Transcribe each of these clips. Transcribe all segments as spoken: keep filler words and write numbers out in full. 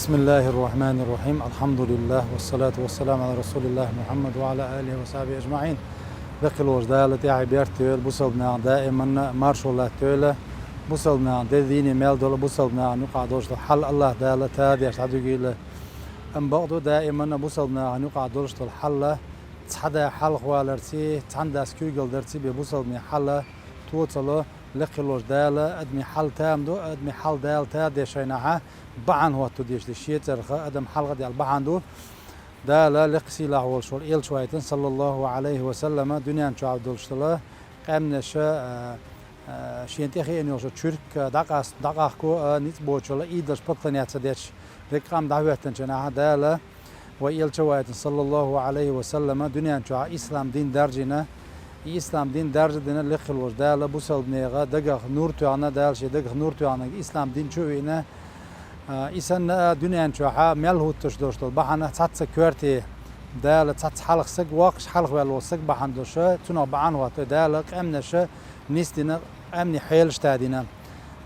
بسم الله الرحمن الرحيم. الحمد لله والصلاة والسلام على رسول الله محمد وعلى آله وصحبه أجمعين. Лекхилволча Дала тӀехьа беркате йойла, бусалба нахана даиманна маршо латтайойла. Бусалба нахана де дийне мел дола, бусалба нахана юкъахь долуш долу хьал АллахӀ Дала тадеш дӀадуьгийла. Амма бакъду, даиманна бусалба нахана юкъахь долуш долу хьал цхьа да хьалхаваларций, цхьана дас куьйгалла дарций бен бусалбанийн хьал тоцало. Лекхилволча Дала адамийн хьал там ду, адамийн хьал Дала тадеш шайнахьа бахьана хӀотто деш ду, шен цӀарах адам хьалха а даьлла бахьана ду. Дала лекха сийлахь волуш волу элча вайтина, саллаллаху Ӏалайхи ва саллама, дуьнен чохь долуш долу къаьмнаш, а, а, шена тӀе хиъна йолуш чуьрк, а, дӀакъас-, дӀакъахко, а, ницкъ боцуш йолу идолаш поклоняться деш, дерриг къам дӀахӀоьттинчу нахьа Дала вай элча вайтина, саллаллаху Ӏалайхи ва саллама, дуьнен чохь ислам дин даржийна. И ислам дин даржа дина лекхилволча Дала бусалбанега дагах нур тоьхна, Дала шен дагах нур тоьхна, ислам дин чу а виъна. А, и санна а дуьнен чохьа мел хӀуттуш долуш долу бахьана цхьацца коьрте Дала цхьацца хьалха саг воккхуш, хьалха ваьлла волу саг бахьана долуш, цунах бахьана хӀотто Дала къаьмнаш нисдина, къаьмнийн хьелаш тадина.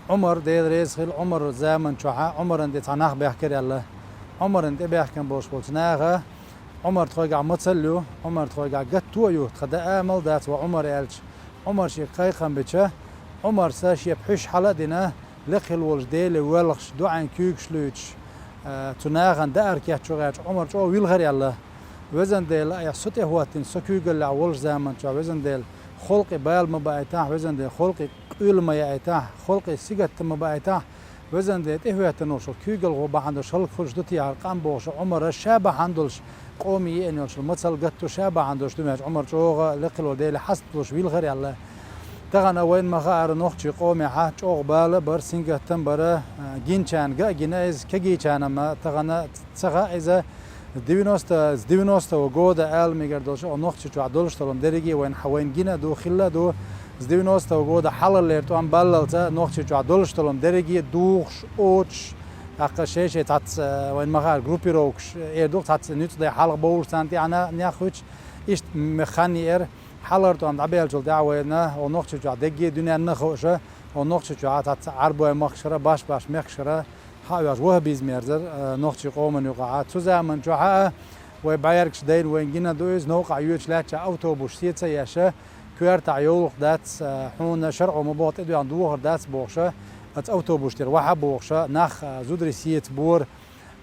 Ӏумар, Дела реза хила, Ӏумар заман чохьа Ӏумаран тӀе цхьа нах баьхкира аьлла. Ӏумаран тӀе баьхкина болуш болчу наха, Ӏумар тхойгахь мацалла ю, Ӏумар тхойгахь гатто а ю, тхан дан амал дац ва Ӏумар аьлча, Ӏумар шега кхайкхам бича, Ӏумарса шен пхьуьш хьала а дина, лекхилволчу Деле воьлхуш, дуӀайн куьйгаш луьйчуш, а, цу нахана даар кечван гӀерташ Ӏумар чӀогӀа вилхира аьлла. Везан Дела, айхьа со тӀе хӀоттийна, со куьйгаллехь волуш заман чохь, везан Дела, халкъе бала ма баийтахь, везан Дела, халкъе къуьйла ма яийтахь, халкъе сигатта ма баийтахь, везан Дела, тӀехӀоьттина волуш куьйгалхо бахьана долуш хӀаллакьхуьлуш ду те хӀара къам бохуш, Ӏумара ша бахьана долуш, къоме еана йолуш мацалла гатто ша бахьана долуш ду моьттуш, Ӏумар чӀогӀа лекхилволчу Деле хьаста долуш вилхира аьлла. Тахана вайна ма-хаара нохчийн къомехьа чӀогӀа бала а бара, сингаттам а бара, а, гинчарна ган а гина иза, кегийчарна-м тахана ца хаьа иза. Девяносто, с девяностого года ала мегар долуш, оха Нохчийчохь долуш долу-м дерриге а вайна хьа-, вайна гина а ду, хилла а ду. С девяностого года хьалхалера тӀом баллалца Нохчийчохь долуш долу-м дерриге а духуш, оцуш, тӀаккха шай-шай цхьацца, э, вайна ма-хаара группировкаш, э, эр ду-кх цхьацца нуьцкъадай хьалха бовлуш царна тӀехьана нех хуьттуш, иштта м-, хан еара. Хьалхара тӀом дӀабеллачул тӀаьхьа вайна, оха Нохчийчохь дерриге а дуьненна а хууш, оха Нохчийчохь цхьацца Ӏарбойн махкашкара, баш-баш мехкашкара, хьа а веш, ваххабизм ерзар, а, нохчийн къоман юкъахьа. Цу заман чохьа а вай бӀаьргаш дайна вайна гина а ду иза, новкъахь йоьдуш лаьттача автобус сеца а еш, коьртахь йовлакх дац, а, хьуна шарӀо ма боху тӀедоьгӀна дохар дац бохуш, оцу автобус тӀера вахьа бохуш, нах, а, зударий сецабора,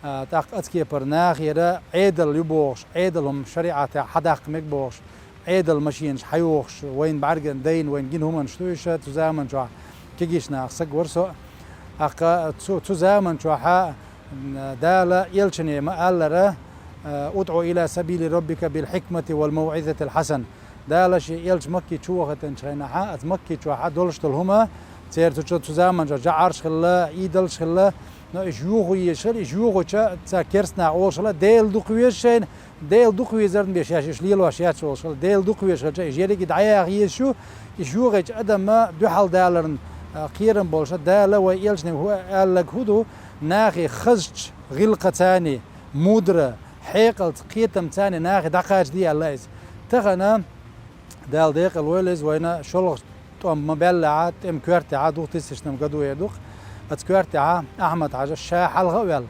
а, тӀаккха оцу кепара нахера Ӏедал ю бохуш, Ӏедал хӀума шариӀатехь хьадаккха мега бохуш, Ӏедал машенаш хьайохуш, вайна бӀаьргана дайна, вайна гина хӀуманаш ду иша, цу заман чохь кегийчу нахах саг вара со. ТӀаккха цу, цу заман чохьа, м, Дала элчане ма-аллара, э, «ادع إلى سبيل ربك بالحكمة والموعظة الحسنة». Дала шен элча Макке чу вахийтинчу хенахьа, оцу Макке чохьа долуш долу хӀума, церан цу, цу, цу заман чохь жаӀарш хилла, идолаш хилла, но иша йохо езаш хилла, иша йохоча, цара керста наха олуш хилла, Дела дукха веза шайна, Дела дукха везарна бен шаьш иша лелош яц олуш хилла. Дела дукха везаш хилча, иша ерриге а дӀаяха езаш ю, иша йохийча адамна дуьхьал даларна, а, кхерам болуша, Дала вай элчане хӀу-, аьлларг хӀун ду, нахе хазачу гӀиллакхаца, мудра, хьекъалца, кхетамца нахе дӀакхачаде аьлла иза. Тахана Дала декъала войла иза вайна шолгӀа тӀом ма-баьллехьа, тӀеман коьртехьа, дукха тиссачу-м году эр ду-кх, оцу коьртехьа Ахьмад-Хьажа ша хьалха а ваьлла,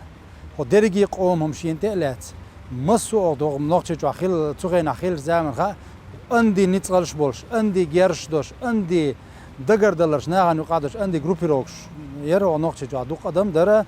хӀо дерриге а къоман хӀума шена тӀе а лаьцна, массо а оха доху Нохчийчохь хилла, цу хенахь хиллачу заманахьа, анди ницкъалш болуш, анди герзаш долуш, анди дагардаларш, нахана юкъахь долуш анди группировкаш яра оха Нохчийчохь дукха адам дара,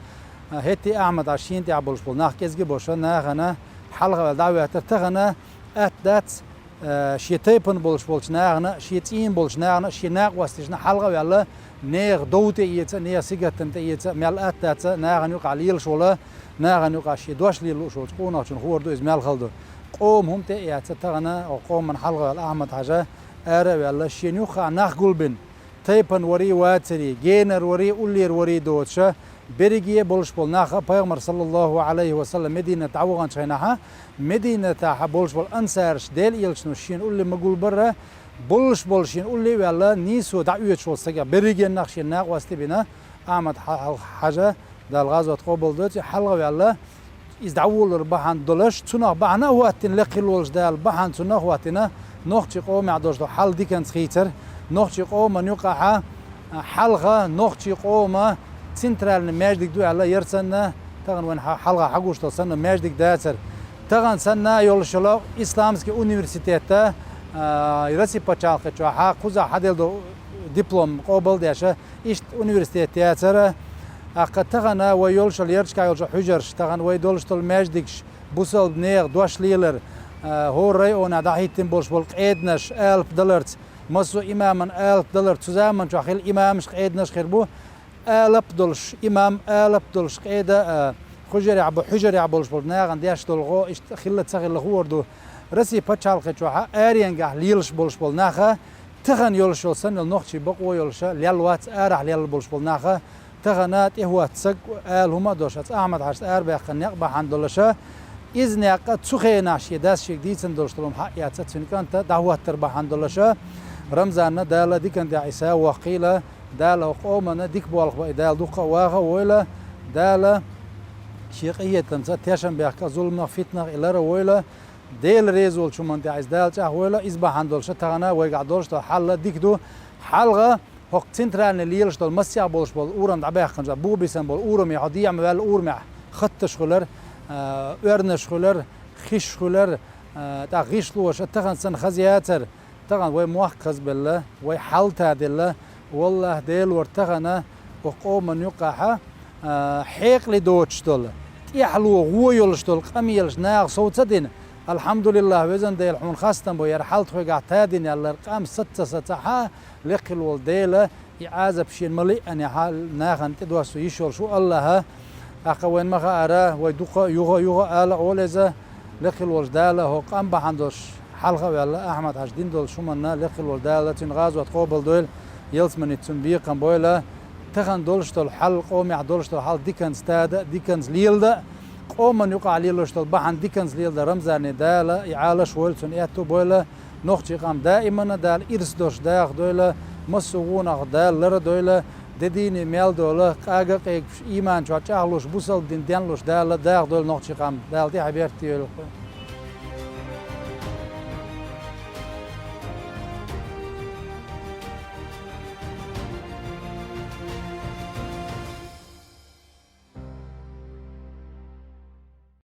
хӀетте а Ахьмад-Хьажа шена тӀехь болуш болу нах кӀезиг а болуша, нахана хьалха а ваьлла дӀа а хӀоьттира, тахана атта дац, э, шен тайпана болуш болчу нахана, шен цӀийна болчу нахана, шен накъосташна хьалха а ваьлла, нехан дов тӀеэца, нехан сигаттам тӀеэца, мел атта дац, нахана юкъахь лелаш волу, нахана юкъахь шен дош лела лууш волчу къонахчун хуур ду иза мел хала ду. Къоман хӀума тӀе а эцна, тахана оха къоман хьалха а ваьлла Ахьмад-Хьажа ара а ваьлла, шена юххехь нах гулбина, тайпана варий, вацарий, генара варий, уллера варий доцуша, берриге а болуш болу нах а Пайхамар, саллаллаху Ӏалайхи ва саллам, Мединат дӀаваханчу хенахьа, Мединатахьа болуш болу ансараш, Делан элчано шена улле ма гулбарра, болуш болу шена улле а ваьлла, нийсо дӀаоьцуш волу стагах берригеннах шена накъостий бина, Ахьмад-Хьа-, Хьажа, Дала гӀазот къобал доций, хьалха а ваьлла, иза дӀаволалур бахьана долуш, цунах бахьана а хӀоттийна, лекха хилла волчу Дала бахьана цунах а хӀоттийна, нохчийн къомехь долуш долу хьал диканца хийцар, нохчийн къоман юкъахьа, а, хьалха нохчийн къоман центральный маьждиг ду аьлла, яра санна, Тахан вайн хьа-, хьалха хьагуш долу санна маьждиг дацара. Тахан санна йолуш йолу исламский университетта, а, Россия пачхьалкхи чохь кхузахь хьаделла долу диплом къобал а деш, иштта университет яцара. ТӀаккха тахана вай йолуш йолу ярташкахь йолуш йолу хьуьжарш, тахана вай долуш долу маьждигаш, бусалба нехан дош лелар, а, хӀора районехь дӀахӀиттина болуш болу къеданаш алапа даларца, массо а имаман алапа далар, цу заман чохь хилла имамаш, къеданаш хир бу, алап долуш имам, алап долуш къеда, а, хьуьжарехь бу-, хьуьжарехь болуш болу нахана деш долу гӀо иштта хилла ца хилла хуур ду. Россия пачхьалкхи чохь аренгахь лелаш болуш болу наха, тахана йолуш йолу санна йолу нохчий бакъо йолуша лелла вац, арахь лелла болуш болу наха, тахана тӀехӀоттасаг ала хӀума а долуш, аса Ахьмад-Хьаьжас арабаьккхина некъ бахьана долуша, иза некъа цу хенахь шен дас шега дийцина долуш долу хӀума хьаъ яц цуьнан кӀанта дӀахӀоттар бахьана долуша, Рамзанна Дала дикан тӀехь и са воккхийла, Дала хӀокху къомана дика болх бан и Дала дуккха а ваха а войла, Дала шен къинхетамца тешам бехка зуламах, фитнах и лар а войла, Дела реза волчу хӀуманна тӀехь иза Дала чӀагӀвойла, иза бахьана долуша тахана вайгахь долуш долу хьал дика ду. Хьалха хӀокху центральный лелаш долу массех болуш болу урам дӀабаьккхина, буха бисина болу ураме, хьо дехьа ма ваьлла урамехь хатташ хуьлар, а, оьрнаш хуьлар, хиш хуьлар, а, тӀаккха гӀишлоша тахана санна хаза яцара. Тахана вай мохк хазбелла, вай хьал таделла, валлахӀи, Дела вара тахана хӀокху къоман юккъахьа, а, хьекъале доцуш долу, тӀаьхьало гӀо йолуш долу къамелаш наха сов ца дина. АлхьамдулиллахӀ, везан Дела, хьуна хастам бу, яра хьал тхоьгахь тадина яьллар, къам саца ца сацахьа, лекхилла волу Дела, и Ӏазап шена ма лиъанехьа, нахана тӀедоссо йиш йолуш ву АллахӀа. ТӀаккха вайна ма хаара, вай дукха а, юха а, юха а ала а олу иза, лекхилла волчу Дала хӀокху къам бахьана долуш хьалха а ваьлла, Ахьмад-Хьаьжа дина долуш хӀуманна лекхилла волу Дала цуьнан гӀазот къобал дойла, ялсаманица цуьнан бекхам бойла, тахана долуш долу хьал, къомехь долуш долу хьал диканца тада а, диканца лелада а, къоман юкъахь лелош долу бахьана диканца лелада Рамзане Дала и Ӏалаш а войла, цуьнан аьтту а бойла, нохчий къам даимана Дала ирс долуш даха дойла, массо а гӀунах Дала лара а дойла, де дийне мел дола, къага а къегаш, ийман чохь чӀагӀлуш, бусалба дин денлуш Дала даха дойла нохчий къам, Дала тӀаьхье беркате йойла.